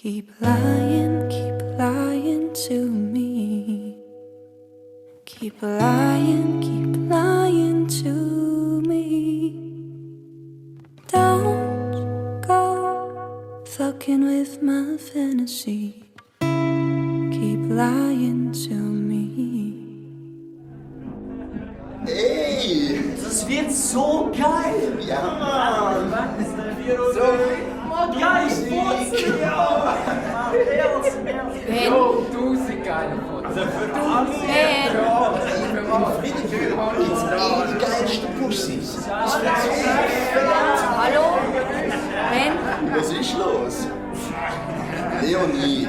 Keep lying to me. Keep lying to me. Don't go fucking with my fantasy. Keep lying to me. Ey! Das wird so geil! Ja, Mann! So geil! Furzen! Ja! Jo, 1000 geile Fotos. Frieden gibt's die geilsten Pussys. Hallo? Ben? Was ist los? Leonie,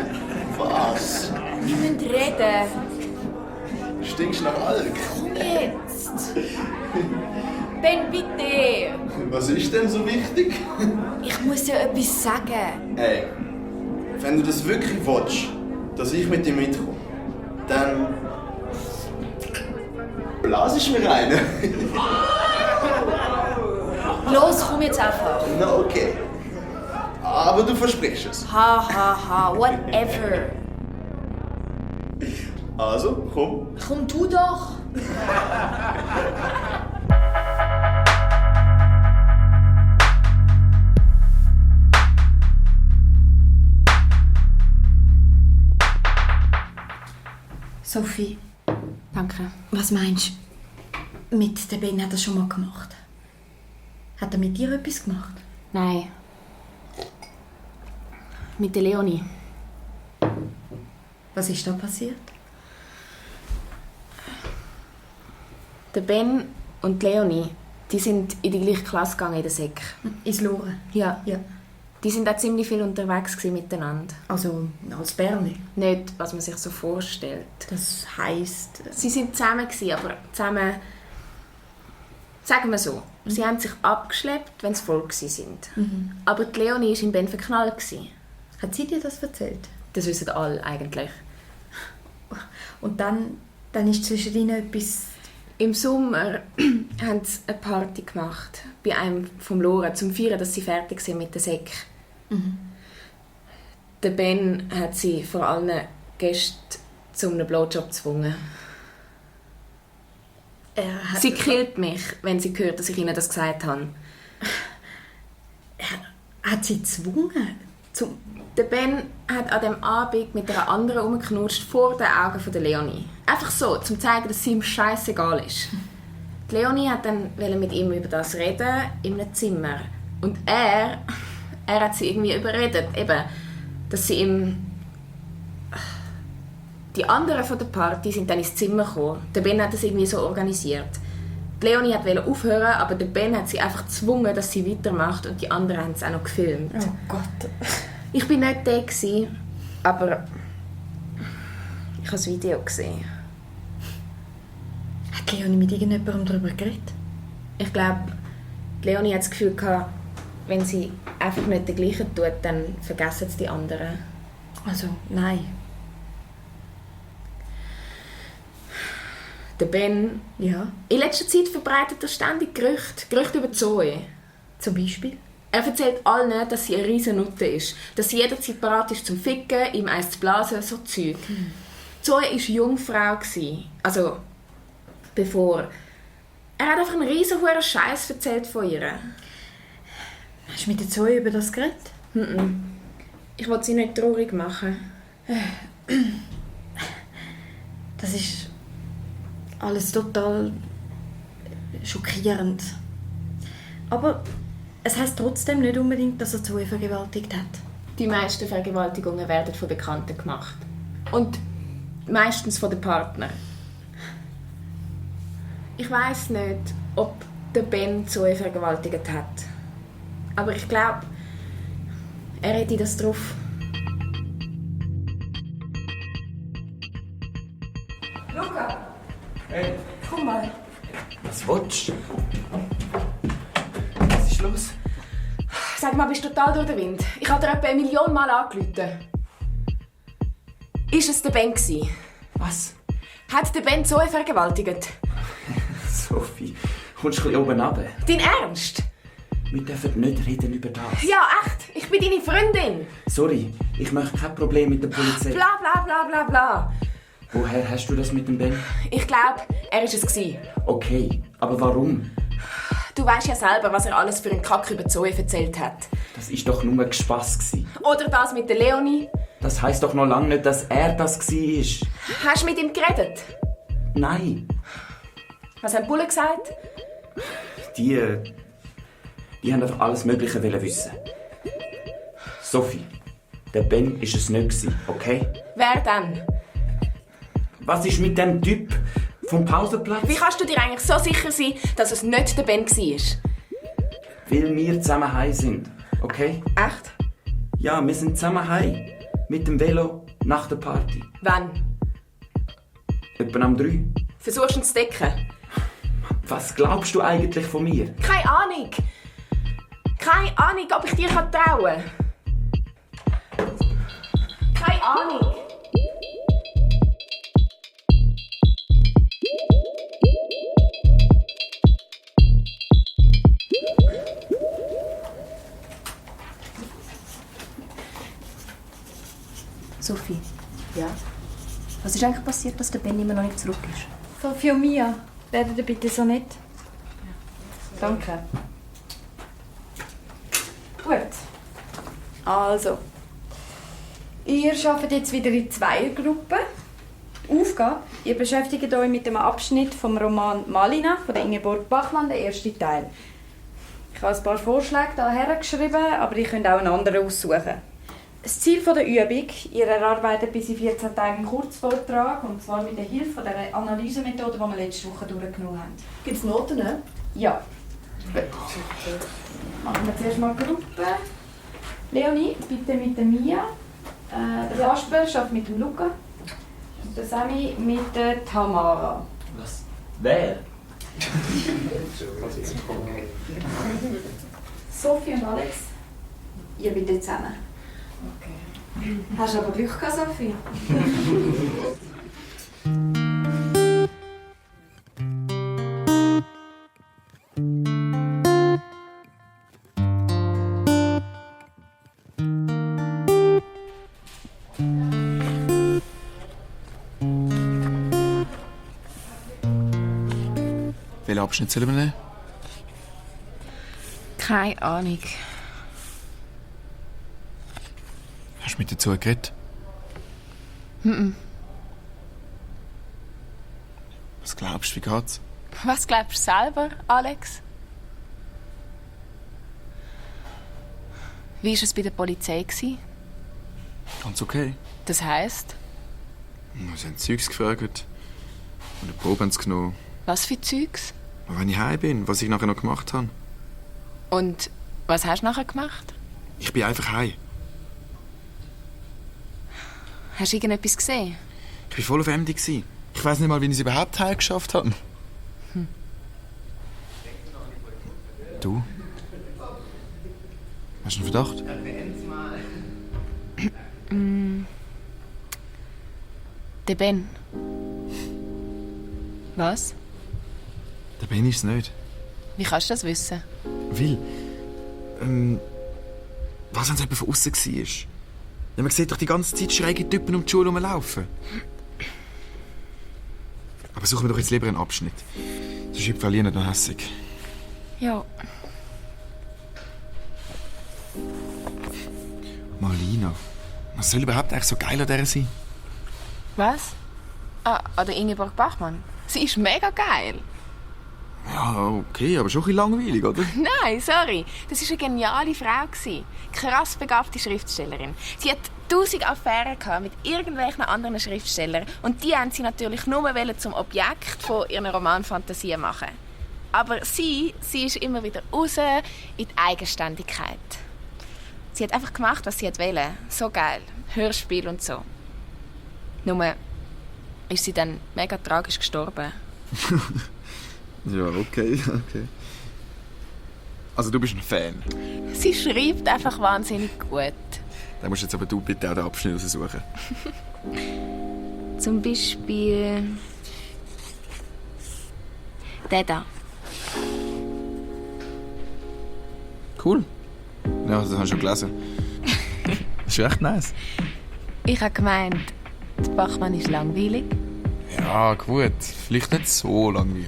was? Wir müssen reden. Stinkst nach Alk? Komm jetzt. Ben, bitte. Was ist denn so wichtig? Ich muss dir etwas sagen. Ey, wenn du das wirklich willst, dass ich mit dir mitkomme, dann blas ich mir rein. Los, komm jetzt einfach. Na okay. Aber du versprichst es. Ha, whatever. Also, komm. Komm du doch. Sophie, Danke. was meinst du? Mit dem Ben hat er schon mal gemacht. Hat er mit dir etwas gemacht? Nein. Mit der Leonie. Was ist da passiert? Der Ben und die Leonie, die sind in die gleiche Klasse gegangen in der Sek. Ins Loren? Ja. Ja. Die sind auch ziemlich viel unterwegs miteinander. Also als Berner? Nicht, was man sich so vorstellt. Das heisst... Sie sind zusammen, aber zusammen... Sagen wir so, sie haben sich abgeschleppt, wenn sie voll sind. Aber die Leonie war in Ben verknallt. Hat sie dir das erzählt? Das wissen alle eigentlich. Und dann ist zwischen ihnen etwas... Im Sommer haben sie eine Party gemacht bei einem vom Loren, zum Feiern, dass sie fertig sind mit der Sek. Der Ben hat sie vor allen Gästen zu einem Blowjob gezwungen. Sie killt mich, wenn sie hört, dass ich ihnen das gesagt habe. Hat sie gezwungen? Der Ben hat an diesem Abend mit einer anderen rumgeknutscht vor den Augen von der Leonie. Einfach so, um zu zeigen, dass es ihm scheißegal ist. Die Leonie hat dann mit ihm über das reden in einem Zimmer. Und er hat sie irgendwie überredet, eben, dass sie ihm... Die anderen von der Party sind dann ins Zimmer gekommen. Der Ben hat das irgendwie so organisiert. Die Leonie wollte aufhören, aber der Ben hat sie einfach gezwungen, dass sie weitermacht und die anderen haben es auch noch gefilmt. Oh Gott. Ich war nicht da, aber ich habe das Video gesehen. Hat Leonie mit irgendjemandem darüber geredet? Ich glaube, Leonie hat das Gefühl gehabt, wenn sie einfach nicht den gleichen tut, dann vergessen es die anderen. Also, nein. Der Ben, Ja. in letzter Zeit verbreitet er ständig Gerüchte über Zoe. Zum Beispiel? Er erzählt allen, dass sie eine riesen Nutte ist, dass sie jederzeit bereit ist zum Ficken, ihm eins zu blasen, so Zeug. Zoe war Jungfrau, also bevor. Er hat einfach einen riesen hohen Scheiß erzählt von ihr. Hast du mit der Zoe über das geredet? Ich wollte sie nicht traurig machen. Das ist alles total schockierend. Aber es heisst trotzdem nicht unbedingt, dass er Zoe vergewaltigt hat. Die meisten Vergewaltigungen werden von Bekannten gemacht. Und meistens von den Partnern. Ich weiss nicht, ob der Ben Zoe vergewaltigt hat. Aber ich glaube, er hätte das drauf. Luca! Hey! Komm mal! Was willst du? Was ist los? Sag mal, bist du total durch den Wind? Ich habe dir etwa 1 Million Mal angerufen. Ist es der Ben gewesen? Was? Hat der Ben Zoe vergewaltigt? Sophie, kommst du ein bisschen oben runter? Dein Ernst? wir dürfen nicht reden über das. Ja, echt? Ich bin deine Freundin. Sorry, ich möchte kein Problem mit der Polizei. Bla bla bla bla bla. Woher hast du das mit dem Ben? Ich glaube, er war es. Okay, aber warum? Du weißt ja selber, was er alles für einen Kack über Zoe erzählt hat. Das war doch nur Spass. Oder das mit der Leonie. Das heisst doch noch lange nicht, dass er das war. Hast du mit ihm geredet? Nein. Was haben die Bullen gesagt? Die haben einfach alles Mögliche wissen. Sophie, der Ben war es nicht, okay? Wer denn? Was ist mit dem Typ vom Pausenplatz? Wie kannst du dir eigentlich so sicher sein, dass es nicht der Ben war? Weil wir zusammen heim sind, okay? Echt? Ja, wir sind zusammen heim. Mit dem Velo nach der Party. Wann? Etwa am 3. Versuchst du ihn zu decken? Was glaubst du eigentlich von mir? Keine Ahnung. Keine Ahnung, ob ich dir trauen kann. Keine Ahnung. Sophie. Ja? Was ist eigentlich passiert, dass der Ben immer noch nicht zurück ist? Sophie und Mia, werdet ihr bitte so nett? Danke. Gut. Also. Ihr arbeitet jetzt wieder in Zweiergruppen. Aufgabe: Ihr beschäftigt euch mit dem Abschnitt vom Roman «Malina» von Ingeborg Bachmann, der erste Teil. Ich habe ein paar Vorschläge hierher geschrieben, aber ihr könnt auch einen anderen aussuchen. Das Ziel der Übung: Ihr erarbeitet bis in 14 Tagen einen Kurzvortrag, und zwar mit der Hilfe der Analysemethode, die wir letzte Woche durchgenommen haben. Gibt es Noten, ne? Ja. Machen wir zuerst mal Gruppe. Leonie, bitte mit der Mia. Der Jasper arbeitet mit dem Luca. Und der Sammy mit der Tamara. Was? Wer? Sophie und Alex, ihr bitte zusammen. Okay. Hast du aber Glück gehabt, Sophie? Welchen Abschnitt sollen wir nehmen? Keine Ahnung. Hast du mit dazu geredet? Was glaubst du, wie geht's? Was glaubst du selber, Alex? Wie war es bei der Polizei? Ganz okay. Das heisst? Sie haben Zeugs gefragt. Und eine Probe haben sie genommen. Was für Zeugs? Wenn ich heim bin, was ich nachher noch gemacht habe. Und was hast du nachher gemacht? Ich bin einfach heim. Hast du irgendetwas gesehen? Ich war voll auf MD. Ich weiss nicht mal, wie ich es überhaupt heim geschafft habe. Du? Hast du einen Verdacht? Der Ben. Was? Der Ben ist es nicht. Wie kannst du das wissen? Weil, was, wenn es jemand von außen war? Ja, man sieht doch die ganze Zeit schräge Typen um die Schule herumlaufen. Aber suchen wir doch jetzt lieber einen Abschnitt. Sonst wird Frau Lina noch hässig. Ja. Malina. Was soll überhaupt eigentlich so geil an der sein? Was? Ah, an der Ingeborg Bachmann. Sie ist mega geil. Ja, okay, aber schon ein bisschen langweilig, oder? Nein, sorry. Das war eine geniale Frau. Krass begabte Schriftstellerin. Sie hat 1000 Affären mit irgendwelchen anderen Schriftstellern. Und die haben sie natürlich nur zum Objekt von ihren Romanfantasien machen. Aber sie ist immer wieder raus in die Eigenständigkeit. Sie hat einfach gemacht, was sie wollte. So geil. Hörspiel und so. Nur ist sie dann mega tragisch gestorben. Ja, okay. Also du bist ein Fan. Sie schreibt einfach wahnsinnig gut. Dann musst jetzt aber du bitte auch den Abschnitt raussuchen. Zum Beispiel der da. Cool. Ja, das habe ich schon gelesen. Das ist echt nice. Ich habe gemeint, der Bachmann ist langweilig. Ja, gut. Vielleicht nicht so langweilig.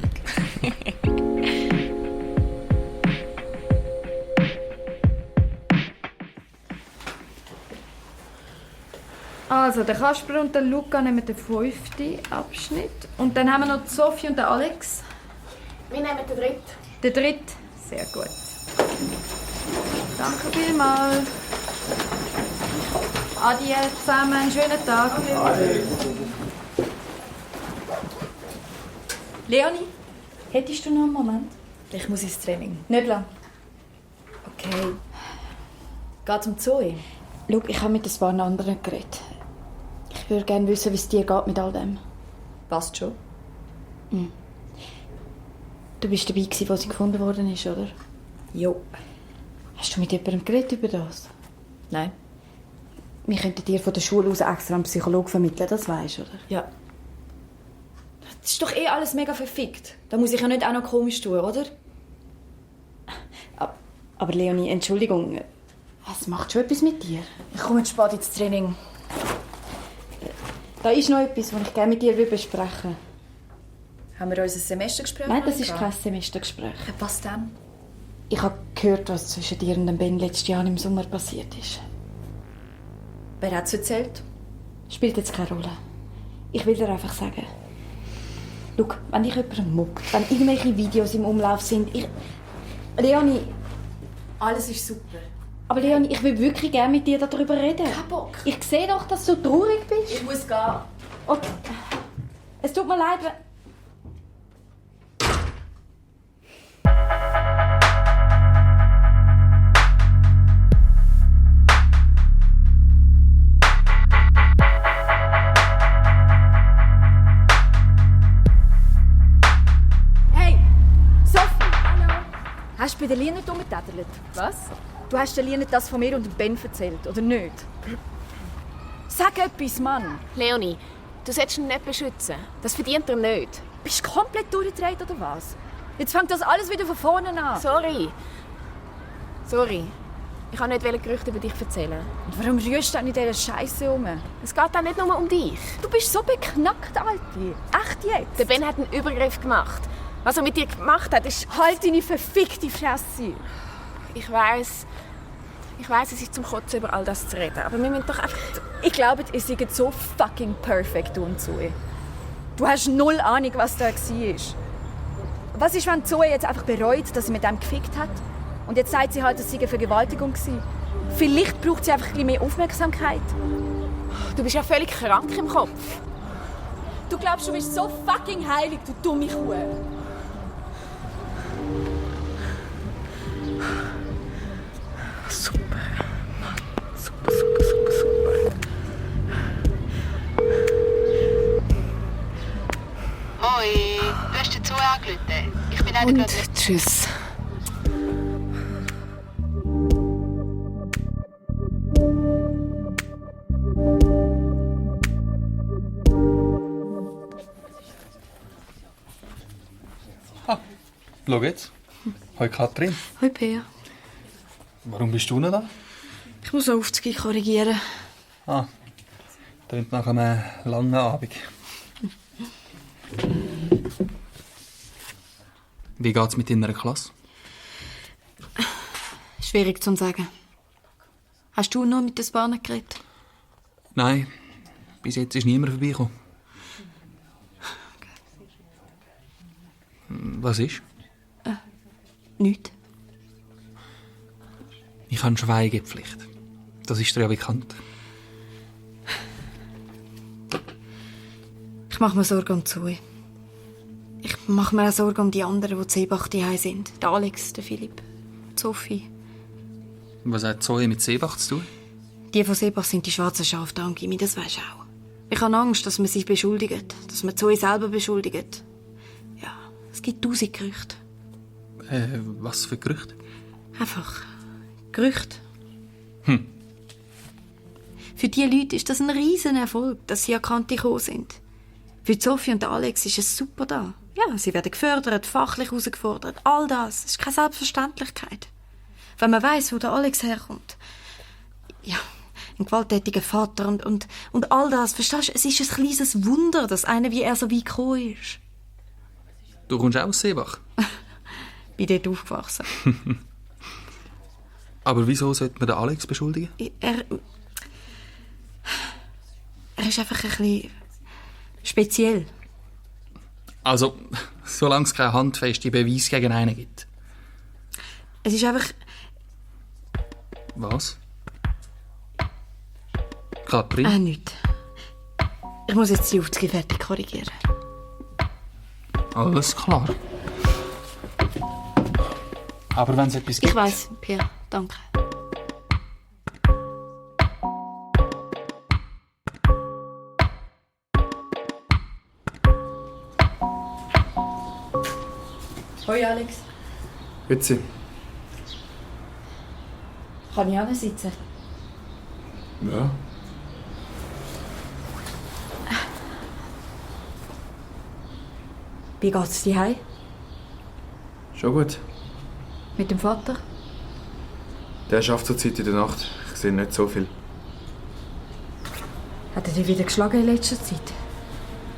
Also, der Kasper und der Luca nehmen den 5. Abschnitt. Und dann haben wir noch Sophie und den Alex. Wir nehmen den 3. Den 3. Sehr gut. Danke vielmals. Adieu zusammen, einen schönen Tag. Leonie, hättest du noch einen Moment? Ich muss ins Training. Nicht lang. Okay. Geht's um Zoe? Schau, ich habe mit ein paar anderen geredet. Ich würde gerne wissen, wie es dir geht mit all dem. Passt schon. Du warst dabei, als sie gefunden worden ist, oder? Jo. Hast du mit jemandem geredet über das? Nein. Wir könnten dir von der Schule aus extra einen Psychologen vermitteln, das weisst du, oder? Ja. Das ist doch eh alles mega verfickt. Da muss ich ja nicht auch noch komisch tun, oder? Aber Leonie, Entschuldigung, es macht schon etwas mit dir. Ich komme jetzt spät ins Training. Da ist noch etwas, was ich gerne mit dir besprechen will. Haben wir unser Semestergespräch? Nein, das ist kein Semestergespräch. Was denn? Ich habe gehört, was zwischen dir und dem Ben letztes Jahr im Sommer passiert ist. Wer hat es erzählt? Spielt jetzt keine Rolle. Ich will dir einfach sagen. Schau, wenn dich jemand muckt, wenn irgendwelche Videos im Umlauf sind, Leonie... Alles ist super. Aber Leonie, ich will wirklich gerne mit dir darüber reden. Kein Bock. Ich sehe doch, dass du traurig bist. Ich muss gehen. Okay. Es tut mir leid, Hey, Sophie! Hallo. Hast du bei der Lina rumgetätelt? Was? Du hast der Lina das von mir und dem Ben erzählt, oder nicht? Sag etwas, Mann! Leonie, du solltest ihn nicht beschützen. Das verdient er nicht. Bist du komplett durchgedreht, oder was? Jetzt fängt das alles wieder von vorne an. Sorry. Ich wollte nicht Gerüchte über dich erzählen. Und warum rührst du dann in dieser Scheiße um? Es geht auch nicht nur um dich. Du bist so beknackt, Alte. Echt jetzt? Der Ben hat einen Übergriff gemacht. Was er mit dir gemacht hat, ist... Halt deine verfickte Fresse! Ich weiss, es ist zum Kotzen, über all das zu reden. Aber wir müssen doch einfach... Ich glaube, ihr seid so fucking perfekt, du und Zoe. Du hast null Ahnung, was da war. Was ist, wenn Zoe jetzt einfach bereut, dass sie mit dem gefickt hat? Und jetzt sagt sie halt, dass es eine Vergewaltigung war. Vielleicht braucht sie einfach ein bisschen mehr Aufmerksamkeit. Du bist ja völlig krank im Kopf. Du glaubst, du bist so fucking heilig, du dumme Kuh. Super. Super. Hoi, du hast dazu angerufen. Ich bin leider Und gerade nicht... tschüss. Schau jetzt. Hoi Katrin. Hoi Pea. Warum bist du noch da? Ich muss noch Aufzüge korrigieren. Klingt nach einem langen Abend. Wie geht's mit deiner Klasse? Schwierig zu sagen. Hast du noch mit den Bahnen geredet? Nein, bis jetzt ist niemand vorbeigekommen. Was ist? Nichts. Ich habe Schweigepflicht. Das ist dir ja bekannt. Ich mache mir Sorgen um Zoe. Ich mache mir auch Sorgen um die anderen, die zu Seebach daheim sind. Der Alex, der Philipp, die Sophie. Was hat Zoe mit Seebach zu tun? Die von Seebach sind die schwarzen Schafe da am Gimmi, das weisst du auch. Ich habe Angst, dass man sie beschuldigt, dass man Zoe selber beschuldigt. Ja, es gibt 1000 Gerüchte. Was für Gerüchte? Einfach Gerüchte. Für diese Leute ist das ein riesen Erfolg, dass sie an die Kante gekommen sind. Für Sophie und Alex ist es super da. Ja, sie werden gefördert, fachlich herausgefordert. All das ist keine Selbstverständlichkeit. wenn man weiss, wo der Alex herkommt. Ja, ein gewalttätiger Vater und all das. Verstehst du? Es ist ein kleines Wunder, dass einer wie er so weit gekommen ist. Du kommst auch aus Seebach? Bin dort aufgewachsen. Aber wieso sollte man den Alex beschuldigen? Er ist einfach ein bisschen speziell. Also, solange es keine handfesten Beweise gegen einen gibt. Es ist einfach... Was? Katrin? Nichts. Ich muss jetzt die Aufzüge fertig korrigieren. Alles klar. Aber wenn es etwas gibt... Ich weiss, Pierre. Danke. Hoi Alex. Grüezi. Kann ich sitzen? Ja. Wie geht's dir heim? Schon gut. Mit dem Vater? Der schafft zurzeit in der Nacht. Ich sehe nicht so viel. Hat er dich wieder geschlagen in letzter Zeit?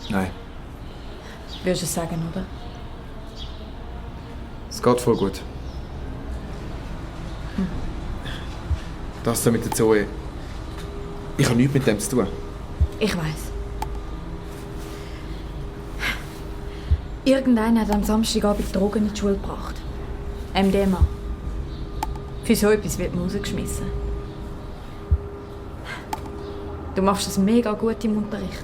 Nein, Würdest du es sagen, oder? es geht voll gut. Das da mit der Zoe. Ich habe nichts mit dem zu tun. Ich weiss. Irgendeiner hat am Samstagabend Drogen in die Schule gebracht. MDMA. Für so etwas wird man rausgeschmissen. Du machst das mega gut im Unterricht.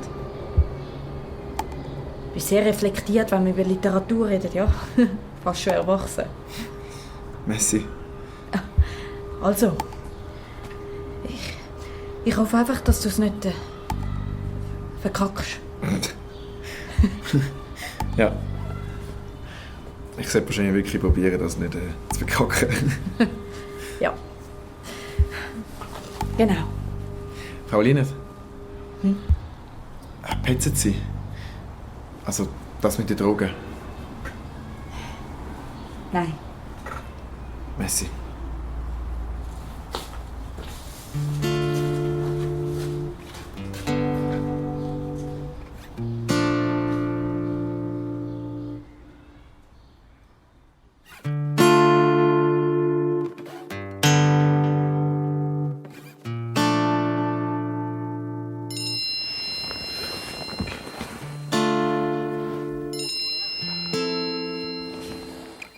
Du bist sehr reflektiert, wenn wir über Literatur reden, ja? Fast schon erwachsen. Messi. Also, ich hoffe einfach, dass du es nicht verkackst. Ja. Ich sollte wahrscheinlich wirklich probieren, das nicht zu verkacken. Ja. Genau. Frau Linet? Petzen Sie? Also, das mit den Drogen. Nein. Messi.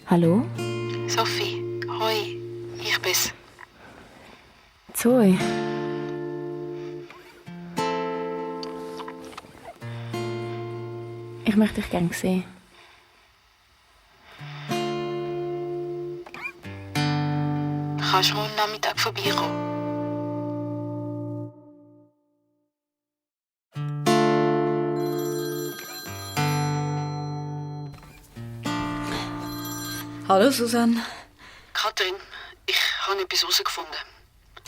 Hallo? Sophie, hoi, ich bin's. Zoe. Ich möchte dich gerne sehen. Kannst du morgen Nachmittag vorbeikommen? Hallo Susanne. Katrin, ich habe etwas herausgefunden.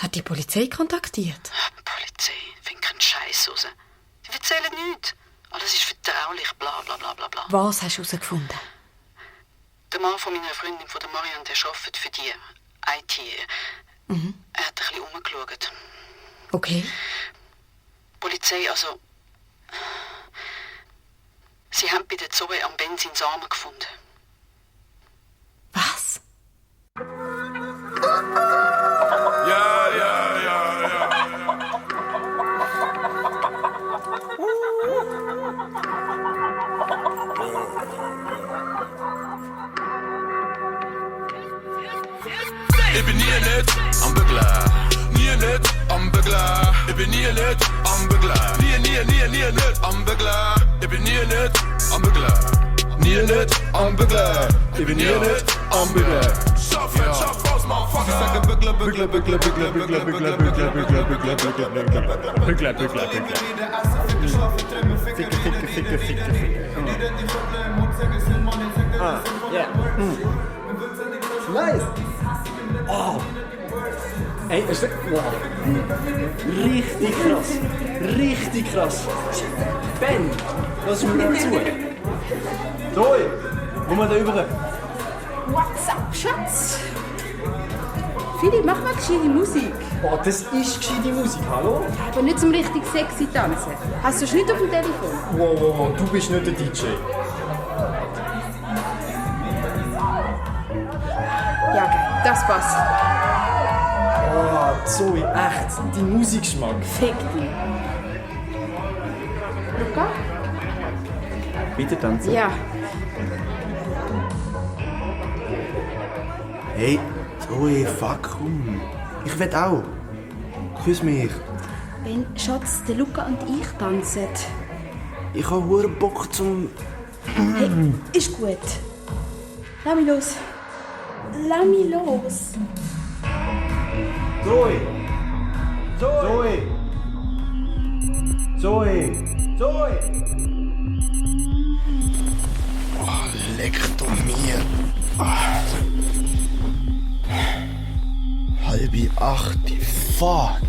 Hat die Polizei kontaktiert? Die Polizei findet keinen Scheiß raus. Die erzählen nichts. Alles ist vertraulich, bla bla bla bla bla. Was hast du herausgefunden? Der Mann von meiner Freundin, von der Marianne, der arbeitet für die IT. Er hat ein bisschen rumgeschaut. Okay. Die Polizei, also... Sie haben bei der Zoe am Benzin Samen gefunden. Was? Ik ben hier net aan Bugla. Hier net aan Bugla. Ik ben hier net aan Bugla. Hier net aan Bugla. Ik ben hier net aan Bugla. Hier net aan Bugla. Ik ben hier net aan Bugla. Shaf en shaf vast, motherfucker. Ze zeggen Bugla, Bugla, Bugla, Bugla, Bugla, Bugla, Bugla, Bugla, Bugla, Bugla, Bugla, Bugla, Bugla, Bugla. Ah, ja. Nice. Oh. Hey, ist das... Wow. Richtig krass. Richtig krass. Ben, lass mir mal zu. Zoe, komm mal da rüber. What's up, Schatz? Philipp, mach mal gescheite Musik. Oh, das ist gescheite Musik, hallo? Ja, aber nicht zum richtig sexy tanzen. Hast du es nicht auf dem Telefon? Wow, du bist nicht der DJ. Ja, okay, das passt. Oh, Zoe, echt, dein Musikgeschmack. Fick dich. Luca? Bitte tanzen. Ja. Hey, Zoe, fuck, komm. Ich will auch. Küss mich. Ben, Schatz, der Luca und ich tanzen. Ich habe hure Bock zum... Hey, ist gut. Lass mich los. Lass mich los. Zoe! Zoe! Zoe! Zoe! Oh, leck doch mir. Ah. 7:30, fuck.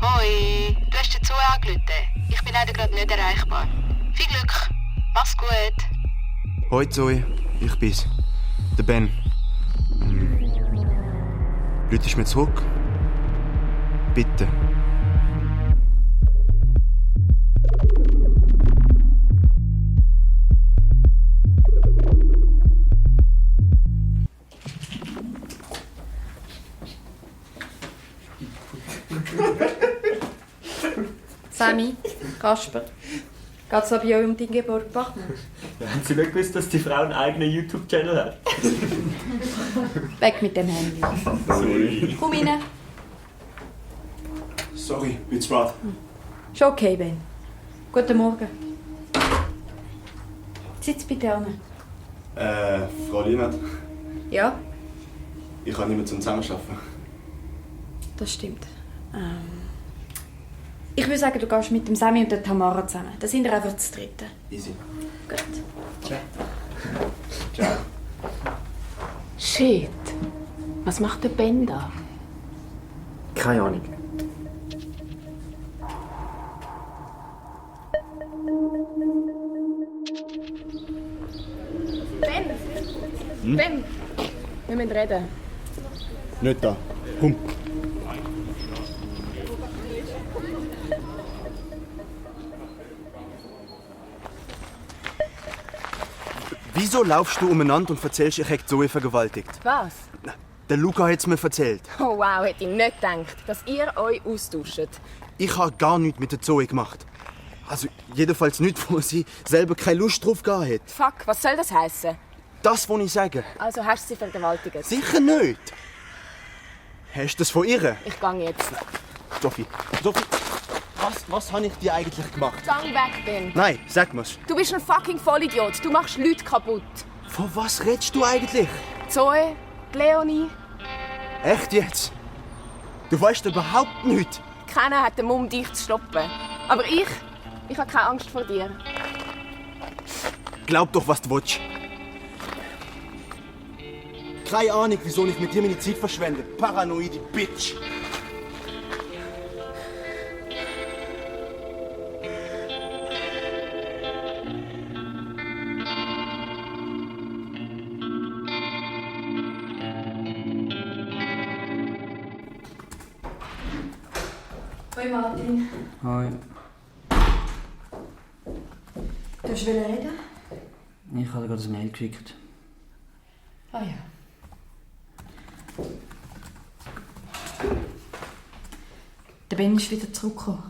Hoi, du hast dazu angerufen. Ich bin leider gerade nicht erreichbar. Viel Glück. Mach's gut. Hoi Zoe, ich bin's. Der Ben. Rütest mir zurück? Bitte. Sammy, Kasper, geht's da bei euch um die Ingeborg Bachmann? Ja, haben Sie nicht gewusst, dass die Frau einen eigenen YouTube-Channel hat? Weg mit dem Handy. Sorry. Komm rein. Sorry, bin zu spät. Schon okay, Ben. Guten Morgen. Sitz bitte an. Frau Lienert, Ja, ich kann nicht mehr zusammenarbeiten. das stimmt. Ich würde sagen, du gehst mit dem Sammy und der Tamara zusammen. Da sind wir einfach zu dritten. Easy. Gut. Ciao. Ciao. Shit. Was macht der Ben da? Keine Ahnung. Ben! Ben! Wir müssen reden. Nicht da. Komm. Wieso laufst du umeinander und erzählst, ich hätte Zoe vergewaltigt? Was? Der Luca hat es mir erzählt. Oh wow, hätte ich nicht gedacht, dass ihr euch austauscht. Ich habe gar nichts mit der Zoe gemacht. Also jedenfalls nicht, wo sie selber keine Lust drauf gehabt hat. Fuck, was soll das heißen? Das, was ich sage. Also hast du sie vergewaltigt? Sicher nicht. Hast du das von ihr? Ich gehe jetzt. Sophie, was habe ich dir eigentlich gemacht? Gang weg, Ben. Nein, sag mir's. Du bist ein fucking Vollidiot. Du machst Leute kaputt. Von was redest du eigentlich? Zoe, Leonie. Echt jetzt? Du weißt überhaupt nichts. Keiner hat den Mumm, dich zu stoppen. Aber ich habe keine Angst vor dir. Glaub doch, was du willst. Keine Ahnung, wieso ich mit dir meine Zeit verschwende. Paranoide Bitch. Hoi Martin. Hoi. Du wolltest reden? Ich habe gerade ein Mail geschickt. Ah ja. Der Ben ist wieder zurückgekommen.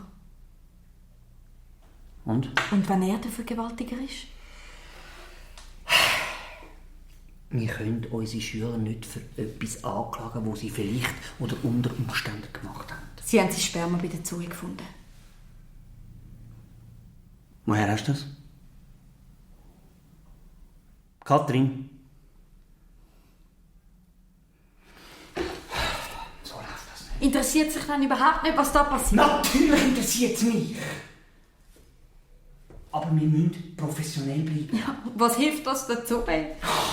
Und? Und wenn er der Vergewaltiger ist? Wir können unsere Schüler nicht für etwas anklagen, was sie vielleicht oder unter Umständen gemacht haben. Sie haben sein Sperma bei der Zoe gefunden. Woher hast du das? Katrin? So läuft das nicht. Interessiert sich dann überhaupt nicht, was da passiert? Natürlich interessiert es mich! Aber wir müssen professionell bleiben. Ja, was hilft das dazu, Ben?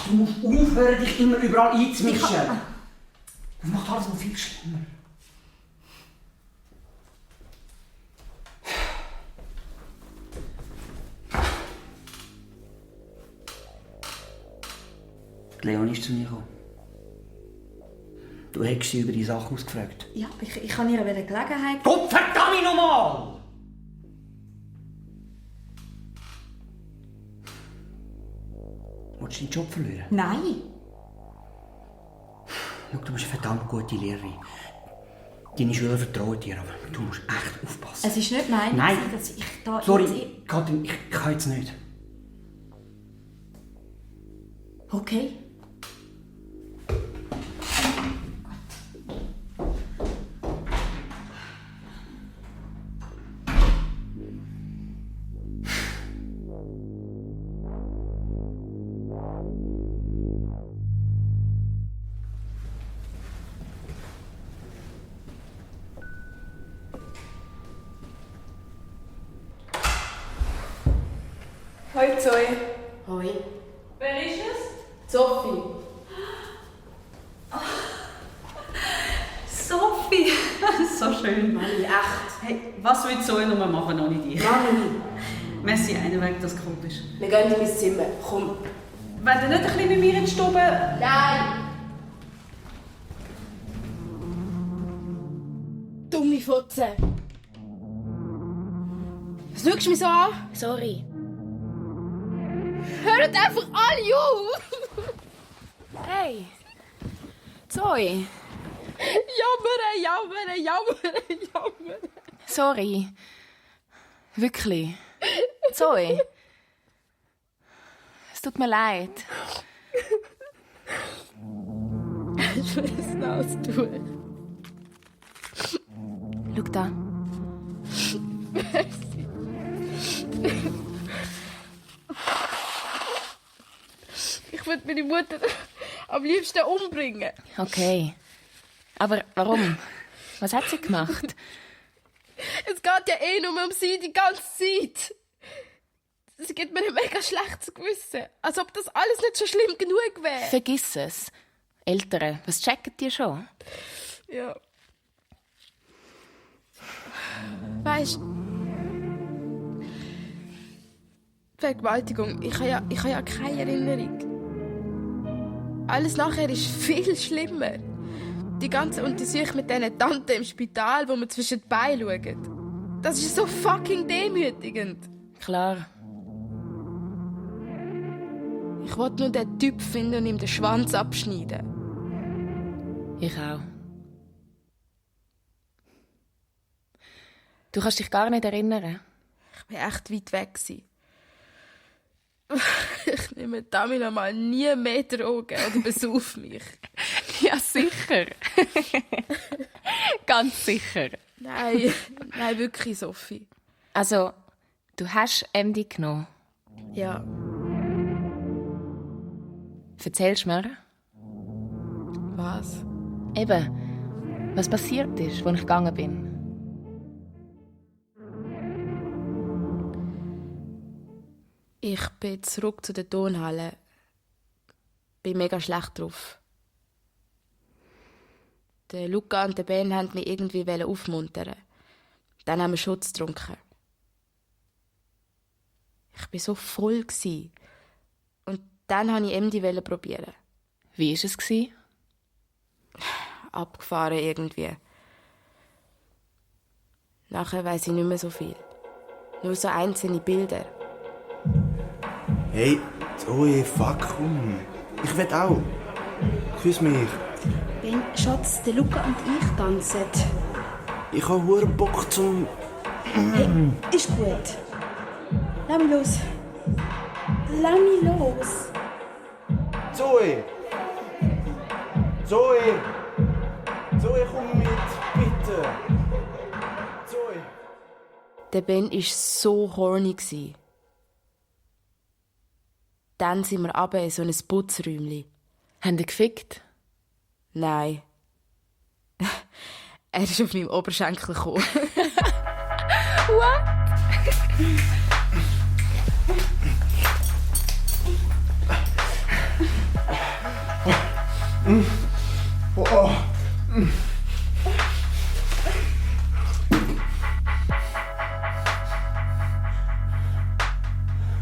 Du musst aufhören, dich immer überall einzumischen. Das macht alles noch viel schlimmer. Die Leonie ist zu mir gekommen. Du hättest sie über die Sache ausgefragt. Ja, ich kann ihr eine Gelegenheit... Gott verdammt nochmal! Willst du deinen Job verlieren? Nein. Schau, du bist eine verdammt gute Lehrerin. Deine Schüler vertrauen dir, aber du musst echt aufpassen. Es ist nicht mein Nein. Ziel, dass ich da... Sorry, Katrin, ich kann jetzt nicht. Okay. Hoi Zoe. Hoi. Wer ist es? Sophie. Sophie. So schön. Mami, echt. Hey, was will Zoe noch machen ohne dich? Mami. Messi, einen Weg, das komisch. Wir gehen in mein Zimmer. Komm. Wollt ihr nicht ein bisschen mit mir in die Stube? Nein. Dumme Fotze. Was schaust du mich so an? Sorry. Hört einfach alle auf! Hey! Zoe! Jammern. Sorry. Wirklich. Zoe. Es tut mir leid. Ich will es raustun. Schau da. Ich würde meine Mutter am liebsten umbringen. Okay. Aber warum? Was hat sie gemacht? Es geht ja eh nur um sie die ganze Zeit. Sie gibt mir ein mega schlechtes Gewissen. Als ob das alles nicht schon schlimm genug wäre. Vergiss es. Eltern, was checken die schon? Ja. Weißt du, Vergewaltigung, ich habe ja keine Erinnerung. Alles nachher ist viel schlimmer. Die ganze Untersuchung mit diesen Tanten im Spital, wo man zwischen die Beine schaut. Das ist so fucking demütigend. Klar. Ich wollte nur den Typ finden und ihm den Schwanz abschneiden. Ich auch. Du kannst dich gar nicht erinnern. Ich war echt weit weg. Ich nehme Tamila mal nie mehr Drogen oder besauf mich. Ja, sicher. Ganz sicher. Nein, wirklich, Sophie. Also, du hast MD genommen? Ja. Erzählst du mir? Was? Eben, was passiert ist, als ich gegangen bin. Ich bin zurück zu der Turnhalle. Bin mega schlecht drauf. Der Luca und der Ben wollten mich irgendwie aufmuntern. Dann haben wir Schutz getrunken. Ich war so voll. Und dann wollte ich MD probieren. Wie war es? Abgefahren irgendwie. Nachher weiss ich nicht mehr so viel. Nur so einzelne Bilder. Hey, Zoe, fuck, komm. Ich will auch. Küss mich. Ben, Schatz, der Luca und ich tanzen. Ich habe hohen Bock zum... Hey, ist gut. Lass mich los. Lass mich los. Zoe! Zoe! Zoe, komm mit, bitte! Zoe! Der Ben war so horny. Dann sind wir runter in so ein Putzräumchen. Haben die gefickt? Nein. Er ist auf meinem Oberschenkel gekommen. What?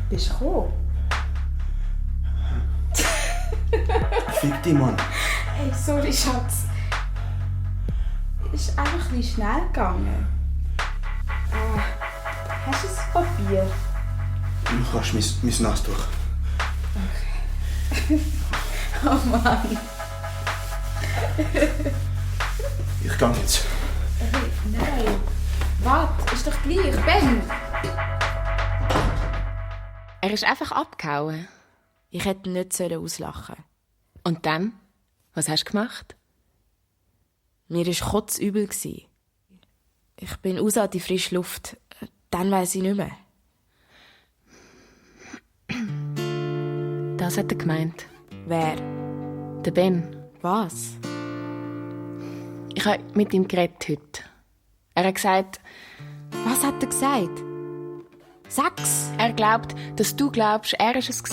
Bist du gekommen? fick dich, Mann. Hey, sorry, Schatz. Ist einfach ein bisschen schnell gegangen. Hast du ein Papier? Du kannst mein Nastuch. Okay. Oh Mann. Ich gehe jetzt. Hey, nein. Warte, ist doch gleich. Ben! Er ist einfach abgehauen. Ich hätte ihn nicht auslachen sollen. Und dann? Was hast du gemacht? Mir war kotzübel. Ich bin raus an die frische Luft. Dann weiss ich nicht mehr. Das hat er gemeint. Wer? Der Ben. Was? Ich habe mit ihm geredet heute. Er hat gesagt... Was hat er gesagt? Sag's! Er glaubt, dass du glaubst, er war es.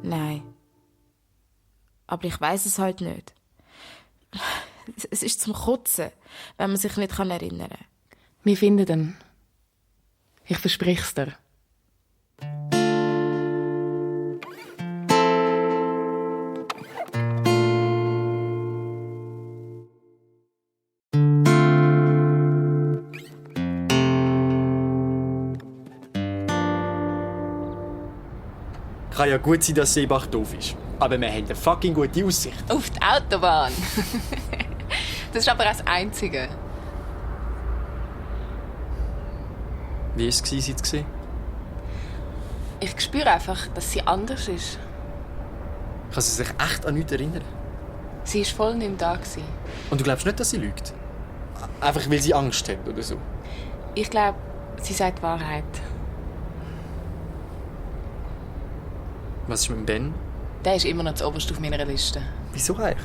Nein. Aber ich weiss es halt nicht. Es ist zum Kotzen, wenn man sich nicht erinnern kann. Wir finden ihn. Ich versprich's dir. Kann ja gut sein, dass Seebach doof ist. Aber wir haben eine fucking gute Aussicht. Auf die Autobahn. Das ist aber auch das Einzige. Wie war es, sie zu sehen? Ich spüre einfach, dass sie anders ist. Kann sie sich echt an nichts erinnern? Sie war voll nicht mehr da gewesen. Und du glaubst nicht, dass sie lügt? Einfach, weil sie Angst hat oder so? Ich glaube, sie sagt die Wahrheit. Was ist mit Ben? Der ist immer noch zuoberst auf meiner Liste. Wieso eigentlich?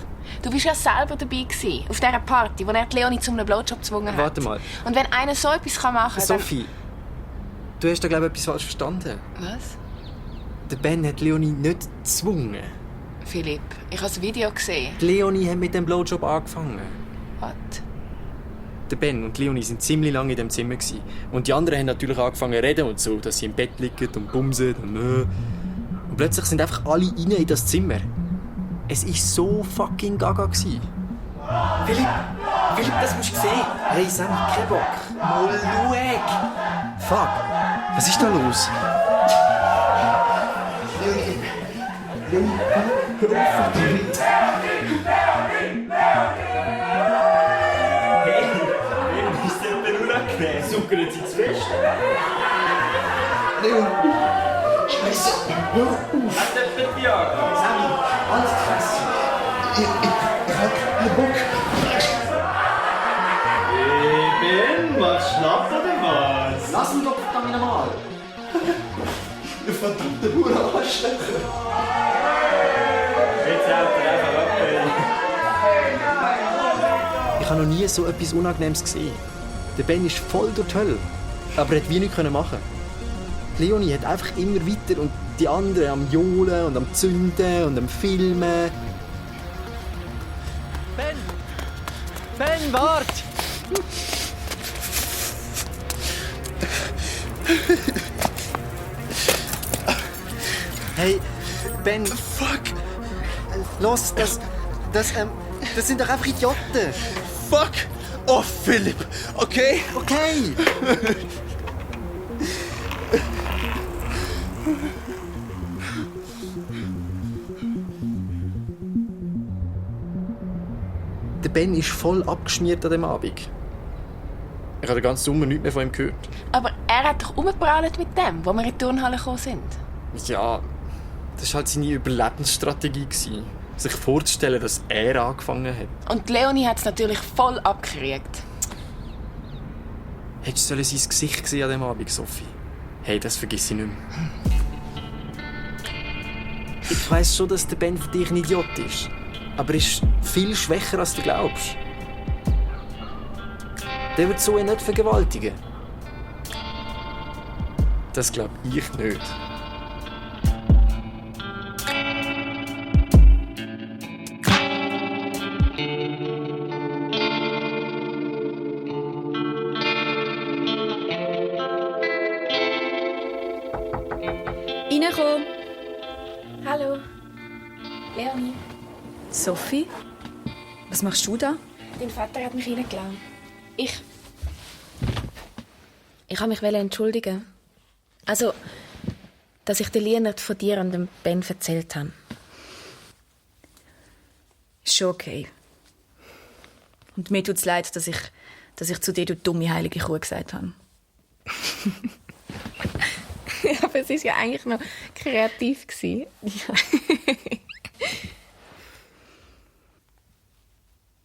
Du warst ja selber dabei gewesen, auf dieser Party, wo er die Leonie zu einem Blowjob gezwungen hat. Warte mal. Und wenn einer so etwas machen kann, Sophie, du hast da, glaube ich, etwas falsch verstanden. Was? Der Ben hat Leonie nicht gezwungen. Philipp, ich habe das Video gesehen. Die Leonie hat mit dem Blowjob angefangen. Was? Der Ben und Leonie sind ziemlich lange in dem Zimmer gewesen. Und die anderen haben natürlich angefangen zu reden und so, dass sie im Bett liegen und bumsen und plötzlich sind einfach alle rein in das Zimmer. Es war so fucking gaga gewesen. Philipp, das musst du sehen. Hey Sam, kein Bock. Mal schau. Fuck, was ist da los? Leonie, hör auf. Hey, wem ist denn unangenehm? Zuckern Sie zu fest? Leonie, Scheiße, hör auf. Hat der für dich angefangen? Sammy, alles krass. Ich hab keinen Bock. Hey Ben, machst du schlapp oder was? Lass ihn doch verdammt normal. Du verdammte Hure Arschlöcher. Jetzt haut er einfach ab, ey. Ich habe noch nie so etwas Unangenehmes gesehen. Der Ben ist voll durch die Hölle. Aber er hat wie nichts machen. Leonie hat einfach immer weiter und die anderen am Johlen und am Zünden und am Filmen. Ben, wart! Hey, Ben. Fuck! Los, das sind doch einfach Idioten. Fuck! Oh, Philipp! Okay? Okay! Der Ben ist voll abgeschmiert an dem Abend. Ich habe den ganzen Sommer nichts mehr von ihm gehört. Aber er hat doch rumgeprahlt mit dem, wo wir in die Turnhalle gekommen sind. Ja, das war halt seine Überlebensstrategie. Sich vorzustellen, dass er angefangen hat. Und Leonie hat es natürlich voll abgekriegt. Hättest du sein Gesicht gesehen an dem Abend, Sophie? Hey, das vergiss ich nicht mehr. Ich weiss schon, dass der Ben für dich ein Idiot ist. Aber er ist viel schwächer, als du glaubst. Der wird so nicht vergewaltigen. Das glaub ich nicht. Reinkommen. Hallo. Leonie. Sophie? Was machst du da? Dein Vater hat mich reingelassen. Ich wollte mich entschuldigen. Also, dass ich den Lienert von dir und dem Ben erzählt habe. Ist schon okay. Und mir tut es leid, dass ich zu dir, du dumme heilige Kuh, gesagt habe. Aber es war ja eigentlich noch kreativ. Ja.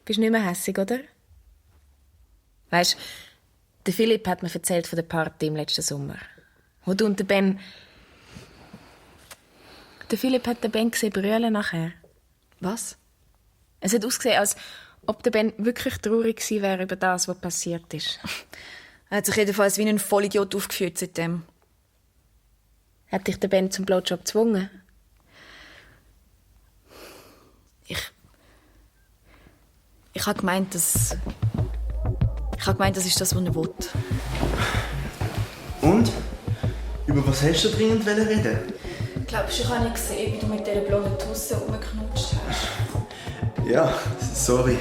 Bist nicht mehr hässig, oder? Weisst, der Philipp hat mir erzählt von der Party im letzten Sommer. Wo du und der Ben... Der Philipp hat den Ben gesehen brüllen nachher. Was? Es hat ausgesehen, als ob der Ben wirklich traurig gewesen wäre über das, was passiert ist. Er hat sich jedenfalls wie ein Vollidiot aufgeführt seitdem. Hat dich der Ben zum Blowjob gezwungen? Ich habe gemeint, das ist das, was er will. Und? Über was hast du dringend reden? Glaubst du, ich habe nicht gesehen, wie du mit dieser blonden Tusse rumgeknutscht hast? Ja, sorry.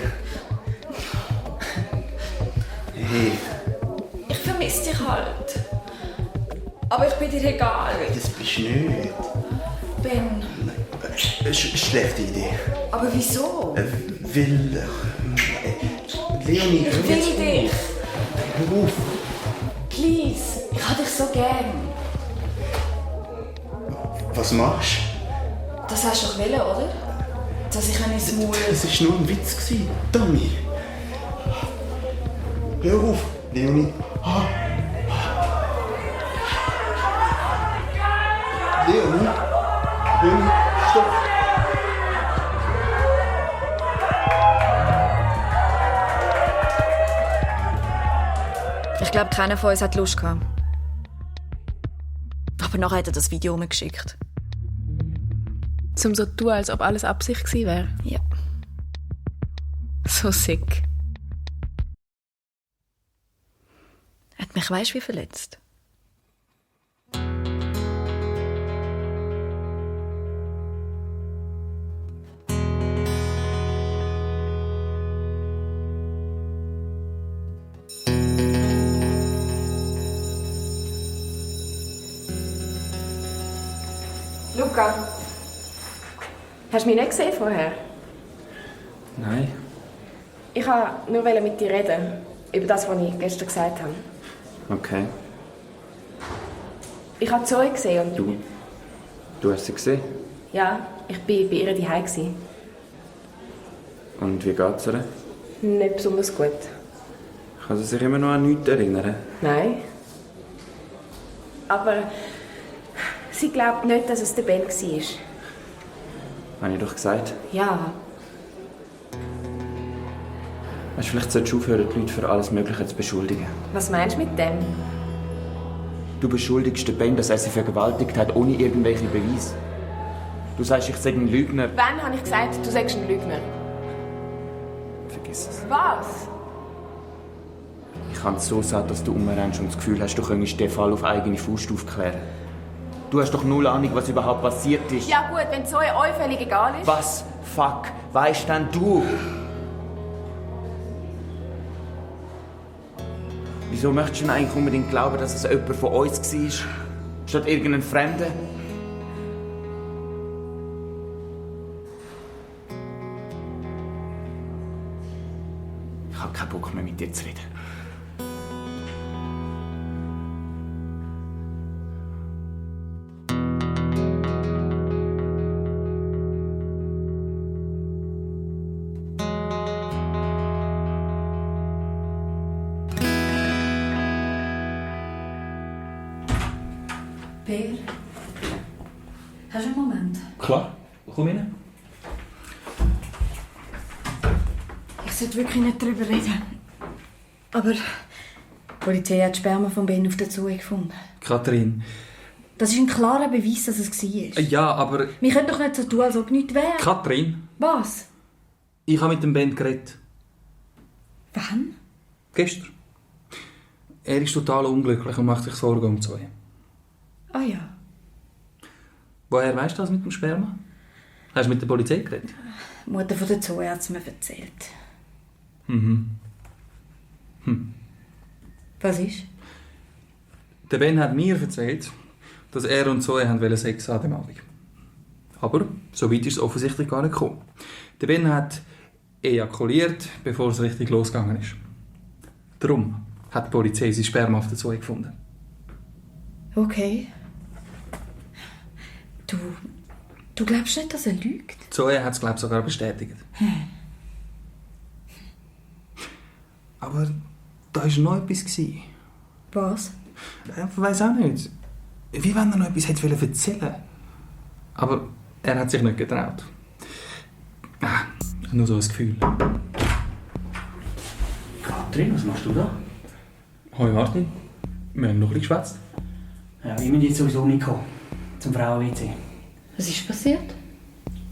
Hey. Ich vermisse dich halt. Aber ich bin dir egal. Das bist du nicht. Ben. Schlechte Idee. Aber wieso? Weil... Leonie, Ich will dich. Hör auf. Please. Ich habe dich so gern. Was machst Das hast du doch wollen, oder? Dass ich ins Maul... Es war nur ein Witz, Dummy. Hör auf, Leonie. Leonie? Leonie, stopp! Ich glaube, keiner von uns hat Lust gehabt. Aber nachher hat er das Video umgeschickt. Zum so tun, als ob alles Absicht gewesen wäre? Ja. So sick. Hat mich weisst wie verletzt. Luca, hast du mich nicht gesehen vorher? Nein. Ich wollte nur mit dir reden. Über das, was ich gestern gesagt habe. Okay. Ich habe Zoe gesehen und... Du hast sie gesehen? Ja, ich war bei ihr zu Hause. Und wie geht's ihr? Nicht besonders gut. Kann sie sich immer noch an nichts erinnern? Nein. Aber sie glaubt nicht, dass es der Ben war. Habe ich doch gesagt. Ja. Weißt, vielleicht solltest du aufhören, die Leute für alles Mögliche zu beschuldigen. Was meinst du mit dem? Du beschuldigst den Ben, dass er sie vergewaltigt hat, ohne irgendwelche Beweise. Du sagst, ich sei ein Lügner. Wann habe ich gesagt, du sagst ein Lügner? Vergiss es. Was? Ich kann es so sagen, dass du umrennst und das Gefühl hast, du könntest den Fall auf eigene Faust aufklären. Du hast doch null Ahnung, was überhaupt passiert ist. Ja gut, wenn Zoe euch völlig egal ist. Was? Fuck, weißt denn du? Wieso möchtest du denn eigentlich unbedingt glauben, dass es jemand von uns war? Statt irgendein Fremder? Ich habe keinen Bock mehr, mit dir zu reden. Per, hast du einen Moment? Klar, komm rein. Ich sollte wirklich nicht darüber reden. Aber die Polizei hat Sperma von Ben auf der Zoe gefunden. Katrin. Das ist ein klarer Beweis, dass es war. Ja, aber... Wir können doch nicht so tun, als ob nichts wäre. Katrin, Was? ich habe mit dem Ben geredet. Wann? Gestern. Er ist total unglücklich und macht sich Sorgen um Zoe. Ah ja. Woher weißt du das mit dem Sperma? Hast du mit der Polizei geredet? Die Mutter von der Zoe hat es mir erzählt. Was ist? Der Ben hat mir erzählt, dass er und Zoe haben Sex an dem Abend. Aber so weit ist es offensichtlich gar nicht gekommen. Der Ben hat ejakuliert, bevor es richtig losgegangen ist. Darum hat die Polizei sein Sperma auf der Zoe gefunden. Okay. Du glaubst nicht, dass er lügt? Zoe hat es, glaube ich, sogar bestätigt. Aber da war noch etwas. Was? Ich weiss auch nicht. Wie wenn er noch etwas hätte erzählen wollen. Aber er hat sich nicht getraut. Nur so ein Gefühl. Katrin, was machst du da? Hoi Martin, wir haben noch ein bisschen geschwätzt. Ja, ich bin jetzt sowieso nicht gekommen. Zum Frauen-WC. Was ist passiert?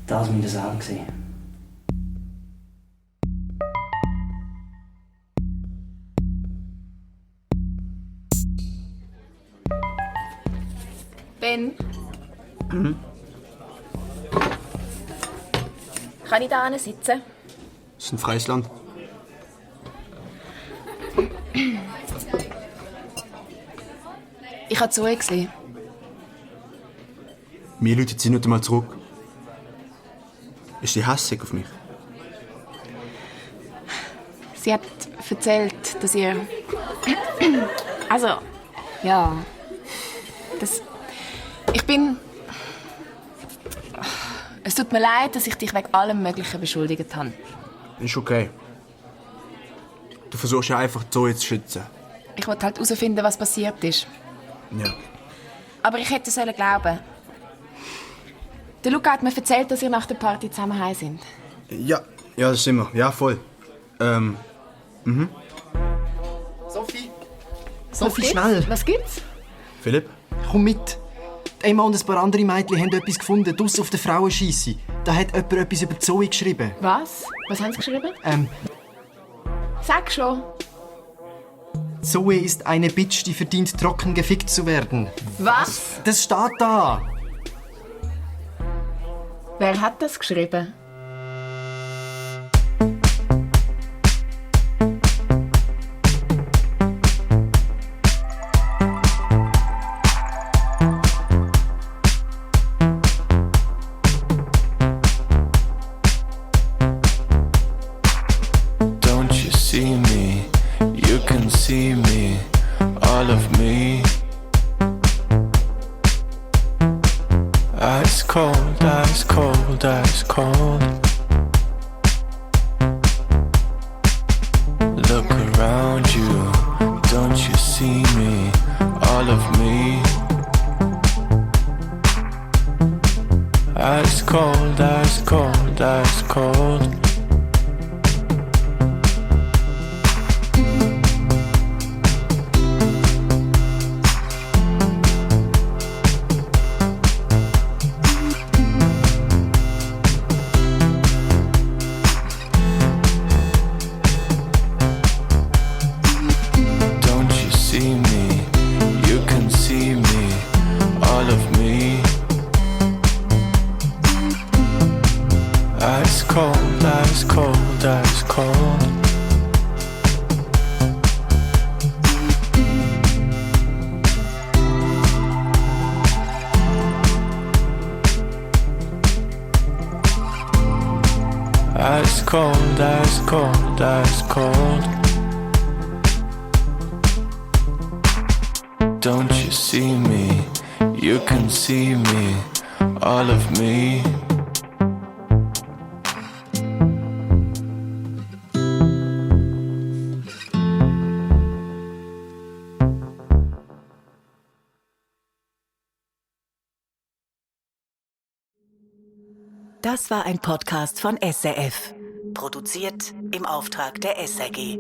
Das müssen wir selber sehen. Ben? Kann ich da sitzen? Das ist ein freies Land. Ich habe Zoe gesehen. Mir läutet sie nicht einmal zurück. Ist sie hässig auf mich? Sie hat erzählt, dass ihr... Also, ja... Ich bin... Es tut mir leid, dass ich dich wegen allem Möglichen beschuldigt habe. Ist okay. Du versuchst ja einfach, Zoe zu schützen. Ich wollte halt herausfinden, was passiert ist. Ja. Aber ich hätte sollen glauben. Der Luca hat mir erzählt, dass ihr nach der Party zusammen heim sind. Ja, das sind wir. Ja, voll. Sophie, schnell! Was gibt's? Philipp? Komm mit! Emma und ein paar andere Mädchen haben etwas gefunden, draussen auf der Frauenscheisse. Da hat jemand etwas über Zoe geschrieben. Was? Was haben sie geschrieben? Sag schon. Zoe ist eine Bitch, die verdient, trocken gefickt zu werden. Was? Das steht da! Wer hat das geschrieben? Don't you see me? You can see me, all of me. Ice cold, ice cold, ice cold. Look around you, don't you see me, all of me. Ice cold, ice cold, ice cold. Don't you see me? You can see me, all of me. Ice cold, ice cold, ice cold. Ice cold, ice cold, ice cold. Don't you see me? You can see me, all of me. Das war ein Podcast von SRF. Produziert im Auftrag der SRG.